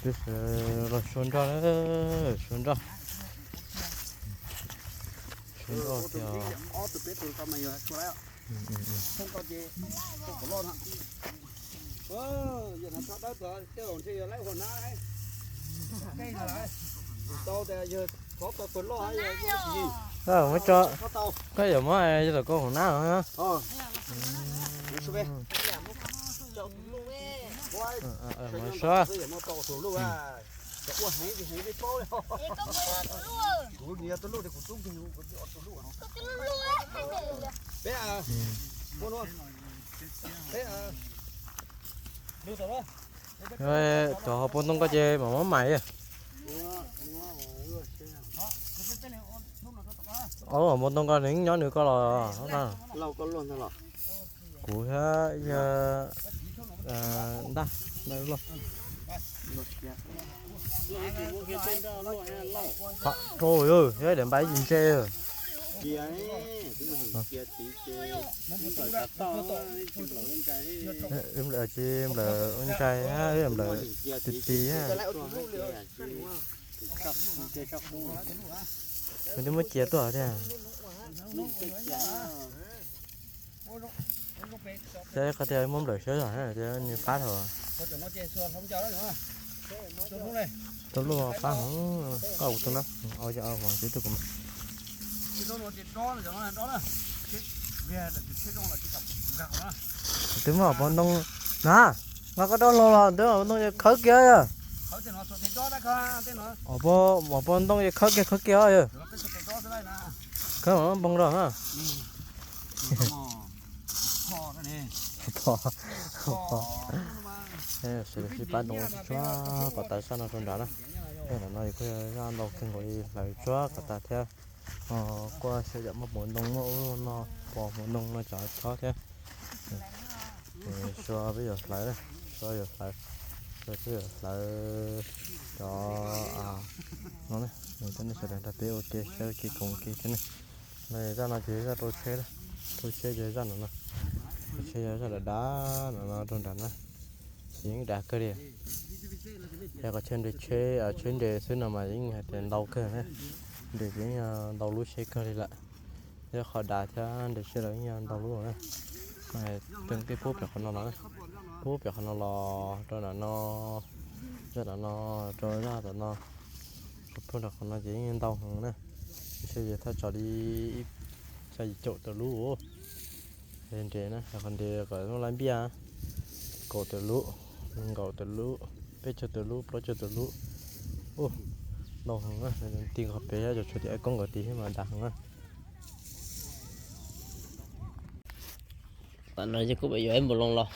Los sua nroj, sua nroj, sua nroj tiag. Muab tso, koj yuav muab coj tom koj hauv nab. Muab sua. Cov hauv paus ntoo ko ces mam muab mais. Hauv paus ntoo ko nws nyob nws ko los. Kuv thiab yog ntaj, ntaj loj. Rau, yog diam npab ib ntse. Wb nplawm tsis nplawm ua ntsaig, wb nplawm tis tis. Nws twb muab cia tuaj thiab. Ces qhov tias muab nplawm siab zog tias nws qab thaum. Tus lub qab hov, koj ua tus no, ua ces ua xib tub kuv mas. Twb muaj hauv paus ntoo na, nqa koj rov los los twb hauv paus ntoo ces khawb kiag yog. Hauv paus ntoo ces khawb kiag khawb kiag os yog. Khawb mam npoo rau na. Sawv daws sib pab ntoo tsuag tsuag kom tas zaj no rau nrad na. Tej no yus kuj zaj ntau kawg nkaus li, hlawv tsuag kom tas thiab. Kuj sawv daws muaj paus ntoo muaj ub no, pos paus ntoo no cov chob thiab. Sua peb yuav hlawv, sua yuav hlawv, sua peb yuav hlawv cov no na. Coj nej sawv daws nrog peb ua ke saib ua ke koom ua ke thiab ne. No zaj no ces zaj rau tsheb, rau tsheb ces zaj no no, rau tsheb yog zaj dav dav no no rau nrad na. Ces yeej dav kawg li. Yog qhov chaw nres tsheb, tsheb nres xwb no mas yeej hais tias ntau kawg na. Nres ces yeej ntau lub tsheb kawg li lawm. Yog qhov dav thiab nres tsheb los yeej yog ntau lub na. Tej peb pub pem qhov no los, pub pem qhov no los rau nram no, zaj nram no, rau zaj tom no, pub nram qhov no ces yeej ntau heev na. Ntshe yog thaj tsam li ib xya yim caum tawm lub. Nres na, qhov nres kom muaj lab npiaj, kaum tawm lub, nees nkaum tawm lub, peb caug tawm lub, plaub caug tawm lub. Ntau heev na, ti qhov pem cov tshuav tim av koob nkawd tid thiab mas dav heev na. Tam no ces kuj pem yuav ib npaus loo los,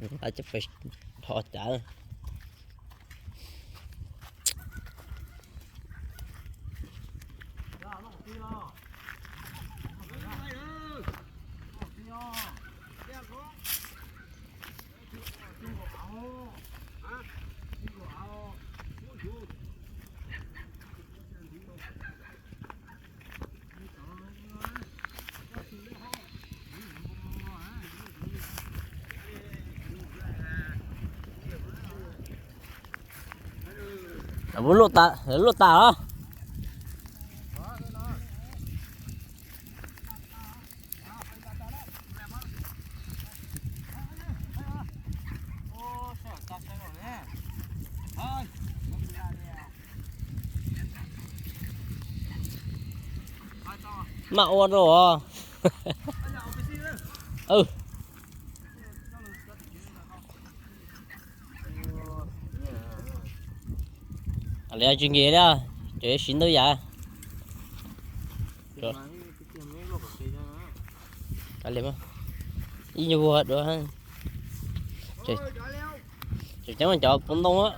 nqa coj pem dhos cav. Lub luaj tas os. Mam ua rau os. Li tsis nkim li, ces siv ntau yam. Ib nyuag vuag dua. Tseem ceeb cov puv ntoo á.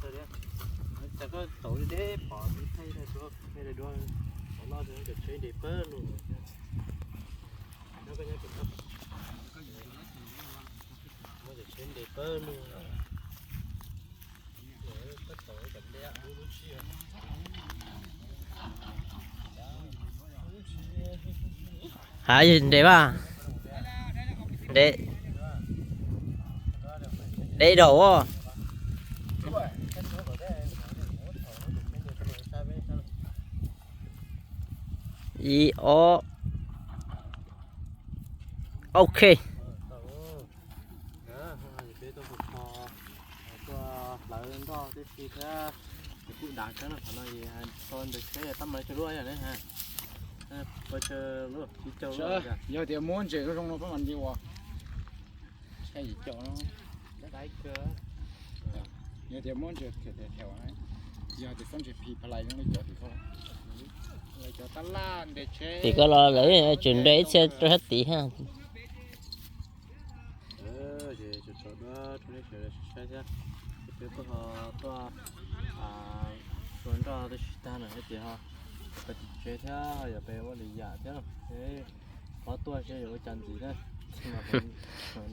Cas koj tau deb pom thaij dua, thaij dua, thaij dua, thaij dua, tsheb nres pawg lug. Tsheb nres pawg lug. Hav nres vaj, nres, nres dau. Ib ob. Ok. Peb tuaj hlawv nroj tib si thiab, kuj dav thiab no, qhov no so ntawd tsheb tab mas tsis luaj yom ne. Yog tias muab ntses zoo no pab mas li uas tsheb yim caum no. Yog tias muab ntses, yog tias muab ntses phis phalais zoo li cov tim ko, cov tab laj nres tsheb tim ko los lawv tseem nres ib txhia rau sab tid ha. Ces tso tso duab rau nej sawv daws saib thiab. Ces peb kuj ho tuaj tua nroj tib si tag no ces ho peb tim tsev thiab, yog peb ua li yam thiab no. Qhov tuaj seb yuav ua cas ntxiv na.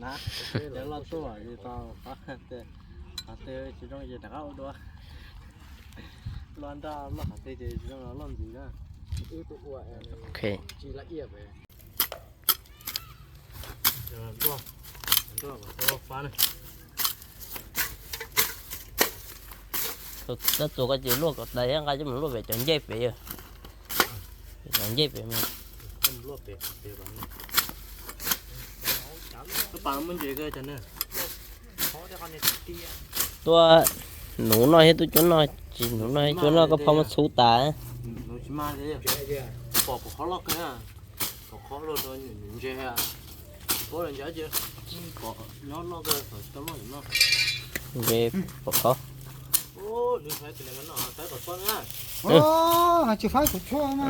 Nab, cov loj tuaj ces tau qhov, qhov twg tsis zoo ces rov qab ua dua. Loj nroj loj qhov twg ces tsis zoo los loj ntxiv na. Tab txuas koj cia luaj kom tas, nqa coj mus luaj pem cov ncej pem. Cov ncej pem mas. Tuaj nuv noj thiab tuaj cuab noj, tsis nuv noj thiab cuab noj koj phob muab txhub tas. Ntses pom qhov. Tsis faib kuv tshuaj na.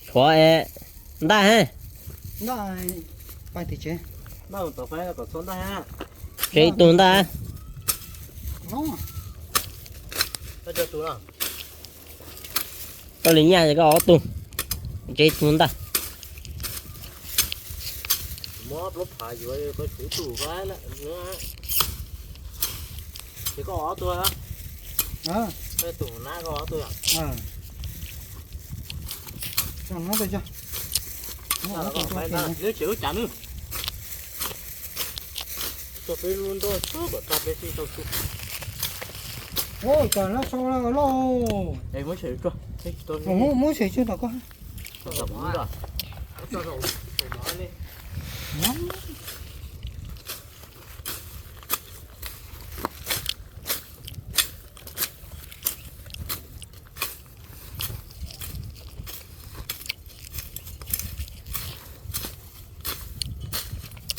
Tshuav es ntaj he. Tshuav ib tug ntaj. Koj li nyaj ces koj ob tug, tshuav ib tug ntaj. Ua cas lab sau loj. Muab tsheb tsuag tom koj.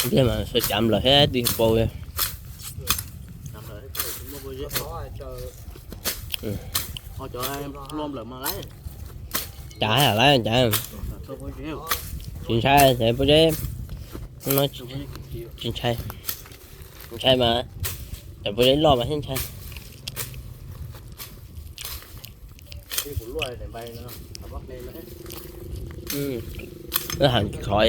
Tiag mas sawv cav nplawm thiab twb paus. Cav lawm cav. Tsis ntshai, pob zeb no tsis ntshai. Ntshai mas, cov pob zeb loj mas thiaj ntshai. Lawv hais qhov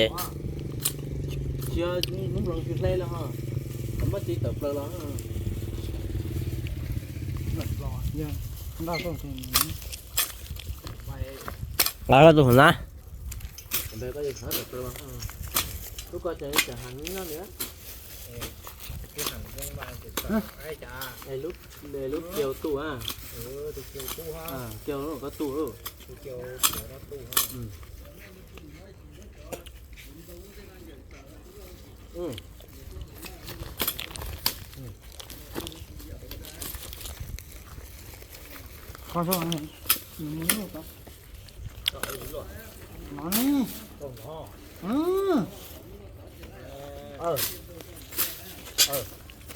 nqa koj tus hauv na. Lub kiau tu, kiau koj tu.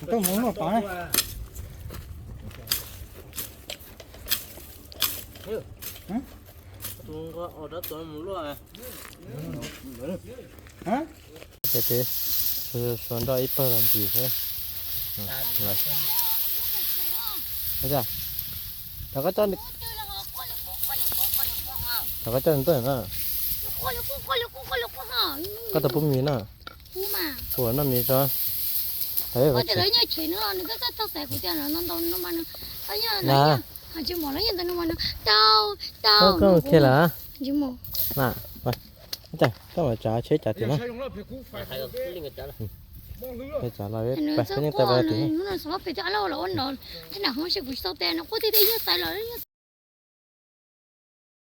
Tuaj mus luaj tod. Ces peb suav nroj ib pawg los ntsis xwb. Thov koj coj, thov koj coj nws tuaj na. Koj tau pub mis na. Kuv noj mis tso. Tau koj khiav lawm. Koj mam tsav tsheb tsav tim no. Tsav los peb yeej tau pab tim.